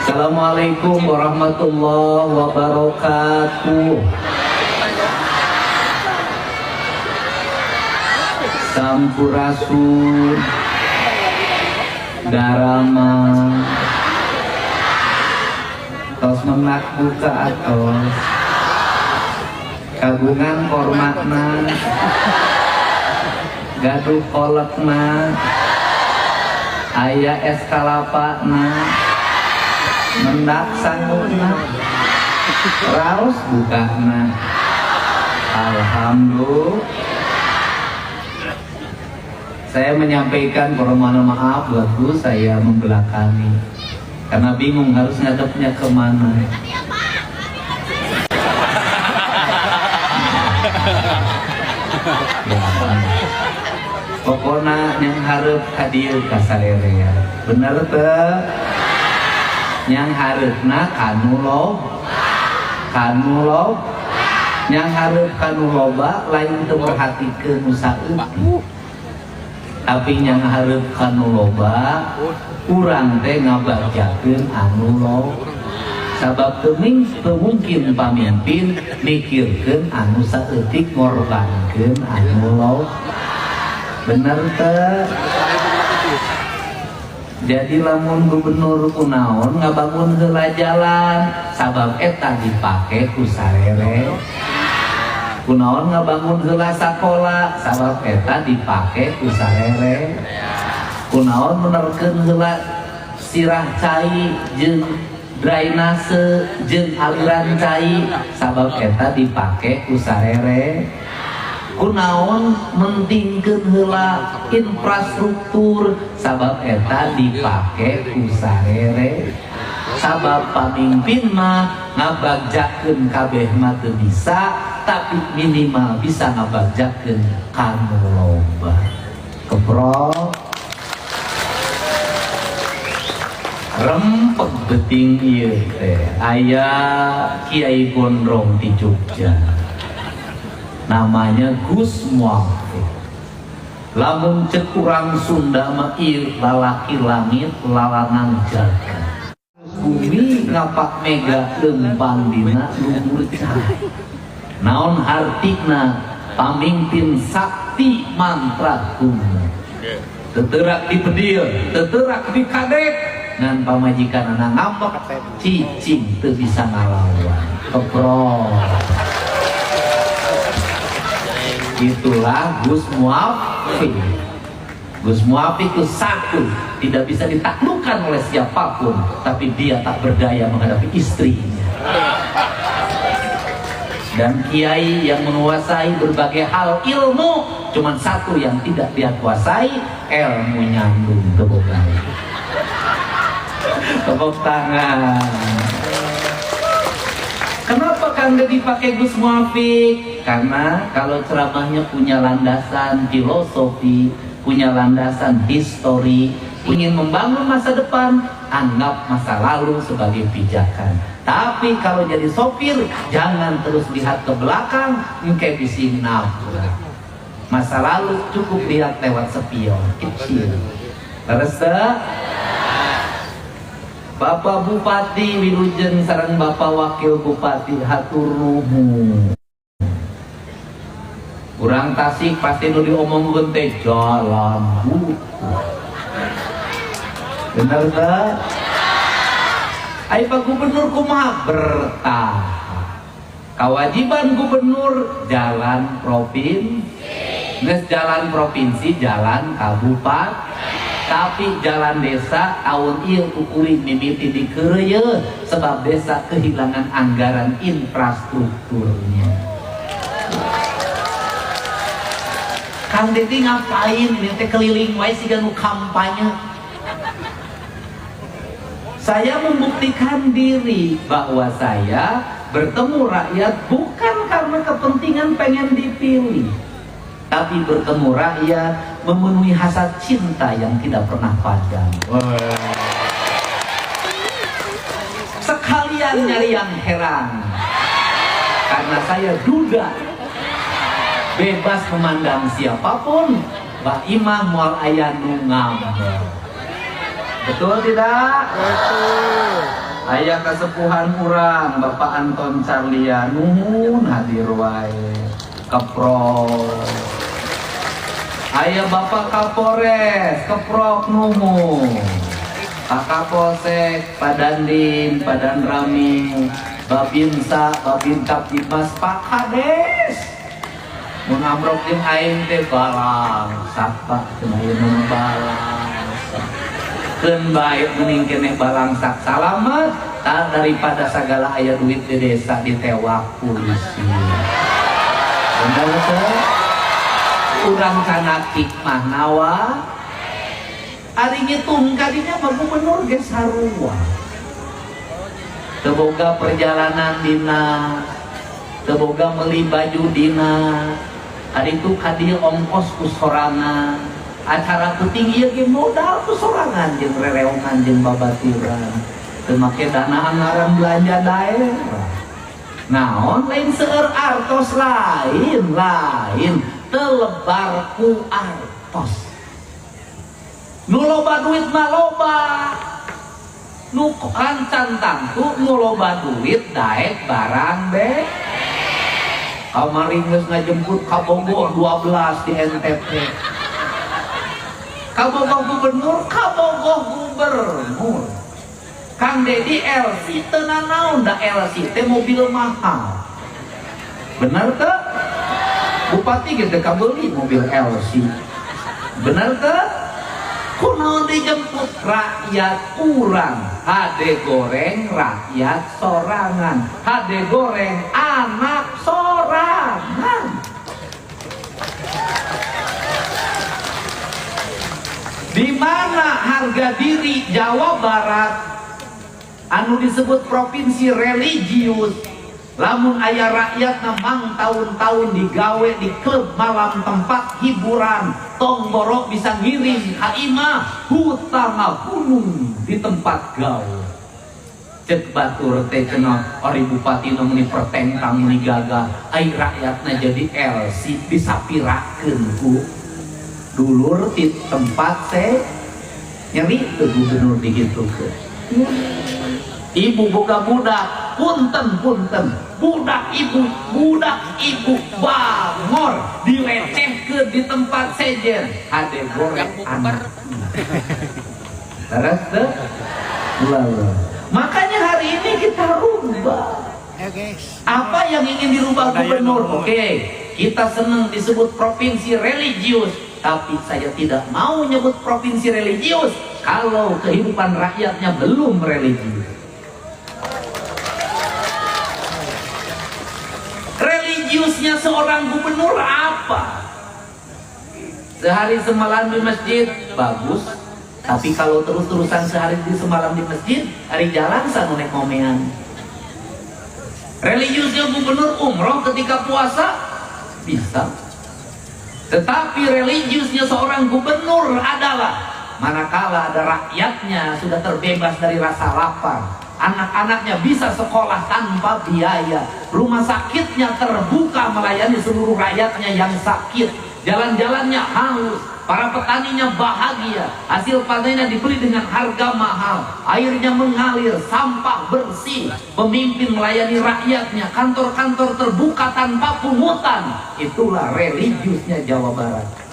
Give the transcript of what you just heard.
Assalamualaikum warahmatullahi wabarakatuh. Sampurasun, daramang, tos menak buka atos, kagungan kormakna, gaduh kolekna, aya es kalapana, mendak sanguna, raos bukana. Alhamdulillah. Saya menyampaikan permohonan maaf buat Bu, saya membelakangi karena bingung harus ngadepnya kemana. Ya, pokoknya yang hareup ka dieu ka sarerea. Bener teu? Yang hareupna kanu loba, kanu loba, yang hareup kanu loba lain teu merhatikeun nu saeutik. Tapi yang hareup kanu loba urang teh ngabagjakeun anu loba. Sabab teu mungkin pamimpin mikirkeun anu saeutik ngorbankeun anu loba. Bener teu? Jadi lamun gubernur kunaon ngabangun heula jalan, sabab eta dipake ku sarere. Kunaon ngabangun heula sakola, sabab eta dipake ku sarere. Kunaon menerkeun heula sirah cai jeung drainase jeung aliran cai, sabab eta dipake ku sarere. Kunaon mentingkeun heula infrastruktur, sabab eta dipake ku sarere. Sabab pamimpin mah ngabagjakeun kabeh mah teu bisa, tapi minimal bisa ngabagjakeun kanu loba. Keprok rempeg beuting ieu teh aya Kiai Gondrong di Jogja, namanya Gus Muwafiq. Lamun cek urang Sunda mah ieu lalaki langit lalanang jagat, bumi ngapak mega lempang dina luhur cai. Naon hartina pamimpin sakti mantra guna, teterak di bedil, teterak di kadek, ngan pamajikan anak ngambek cicing teu bisa ngalawan. Keprok. Itulah Gus Muwafiq. Gus Muwafiq itu satu, tidak bisa ditaklukkan oleh siapapun, tapi dia tak berdaya menghadapi istrinya. Dan kiai yang menguasai berbagai hal ilmu, cuman satu yang tidak dia kuasai, ilmu nyandung. Tepuk tangan. Tepuk tangan. Kenapa Kang Deddy pakai Gus Muwafiq? Karena kalau ceramahnya punya landasan filosofi, punya landasan histori, ingin membangun masa depan, anggap masa lalu sebagai pijakan. Tapi kalau jadi sopir, jangan terus lihat ke belakang, engke bisi nabrak. Masa lalu cukup lihat lewat spion kecil. Terus Bapak Bupati wilujeng sareng Bapak Wakil Bupati, hatur nuhun. Urang Tasik pasti nu diomongkeun teh jalan butuh. Bener teu? Ai Pak Gubernur kumaha? Bertahap. Kewajiban gubernur jalan provinsi, geus jalan provinsi, jalan kabupaten, tapi jalan desa tahun ieu ku kuring mimiti dikeureuyeun sebab desa kehilangan anggaran infrastrukturnya. Kang Deddy ngapain ini teh keliling wae siga nu kampanye? Saya membuktikan diri bahwa saya bertemu rakyat bukan karena kepentingan pengen dipilih, tapi bertemu rakyat memenuhi hasrat cinta yang tidak pernah padam. Sekalian nyari yang heran, karena saya duda, bebas memandang siapapun, Mbak Imah moal aya nu ngambek. Betul tidak? Betul. Aya kasepuhan urang Bapak Anton Charliyan nuhun hadir wae. Keprok. Aya Bapak Kapolres keprok nuhun. Pak Kapolsek, Pak Dandim, Pak Danramil, Babinsa, Bhabinkamtibmas, Pak Kades. Mun amrok jeung aing teh balangsak Pak, cenah ieu mah balangsak. Keun bae mending keneh balangsak salamet daripada sagala aya duit di desa ditewak polisi. Bener teu? Urang kana hikmah nawa. Ari ngitung kadinya mah gubernur ge sarua. Teu boga perjalanan dinas, teu boga meuli baju dinas. Ari itu kadieu ongkos ku sorangan. Acara penting ieu ge modal ku sorangan jeung rereongan jeung babaturan. Teu make dana anggaran belanja daerah. Naon lain seueur artos lain lain teu lebar ku artos. Nu loba duit mah loba. Nu kancan tangtu nu loba duit daek barang be. Kamari geus ngajemput ka Bogor 12 di NTT. Kabogoh gubernur, kabogoh gubernur. Kang Dedi LC teu nanaon da LC teh mobil mahal. Bener teu? Bupati ge teu kabeuli mobil LC. Bener teu? Kunaon dijemput rakyat kurang, hade goreng rakyat sorangan, hade goreng anak sorangan. Di mana harga diri Jawa Barat anu disebut provinsi religius, lamun aya rakyat memang tahun-tahun digawe di klub malam tempat hiburan, tong borok bisa ngirim ka imah hutang gunung di tempat gawe. Cek batur teh cenah ari bupati nu meuni pertentang meuni gagah, ai rakyatna jadi LC disapirakeun ku dulur di tempat se nyeri teu gubernur digitukeun. Ibu boga budak, punten punten, budak ibu bangor dilecehkeun di tempat sejen, hade goreng anak. Terus teu? Makanya hari ini kita rubah. Apa yang ingin dirubah gubernur? Oke, kita senang disebut provinsi religius, tapi saya tidak mau nyebut provinsi religius kalau kehidupan rakyatnya belum religius. Religiusnya seorang gubernur apa? Sehari semalam di masjid, bagus. Tapi kalau terus-terusan sehari di semalam di masjid, hari jalan sanunek ngomean. Religiusnya gubernur umroh ketika puasa, bisa. Tetapi religiusnya seorang gubernur adalah manakala ada rakyatnya sudah terbebas dari rasa lapar, anak-anaknya bisa sekolah tanpa biaya, rumah sakitnya terbuka melayani seluruh rakyatnya yang sakit, jalan-jalannya halus, para petaninya bahagia, hasil panennya dibeli dengan harga mahal, airnya mengalir, sampah bersih, pemimpin melayani rakyatnya, kantor-kantor terbuka tanpa pungutan. Itulah religiusnya Jawa Barat.